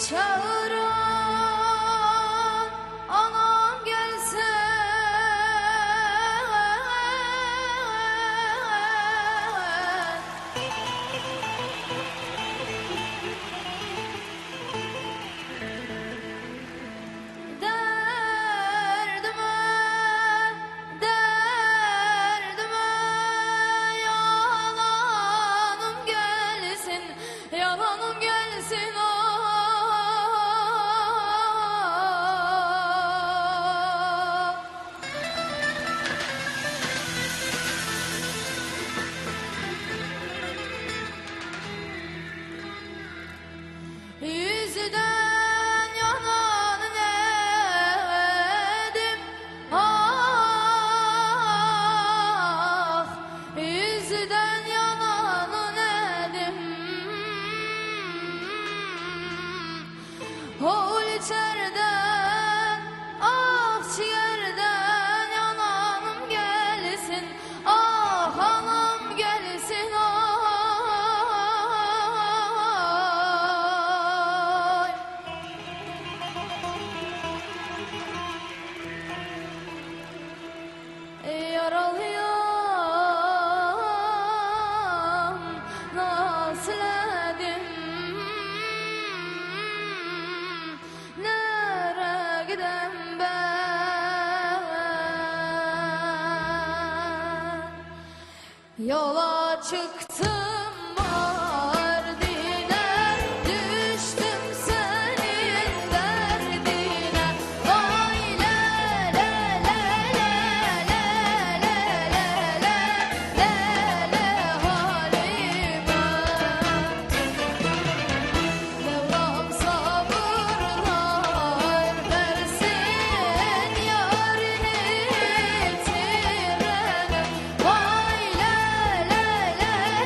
Çagyran anam gelse. Derdime, derdime yalanım gelsin, yalanım gelsin ah. Yüzden yanan nedim ah Yüzden yanan nedim Hol içerden ah ciğerden yananım gelsin Ah anam gelsin ay. Yaralıyam nasıl edim Nere gidem ben Yola çıktım Mardin'e Düştüm senin derdine Vay le le le le le le le le le le halime Mevlam sabırlar versin yarini yitirene Vay le le le le.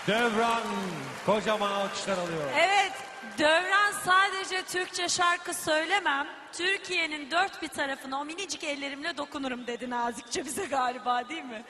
Dövran kocaman alkışlar alıyor. Evet, Dövran sadece Türkçe şarkı söylemem. Türkiye'nin dört bir tarafına o minicik ellerimle dokunurum dedi nazikçe bize galiba değil mi?